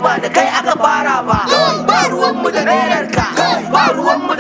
Ba da kai aka fara ba. Ba ruwanmu da nairarka, ba ruwanmu.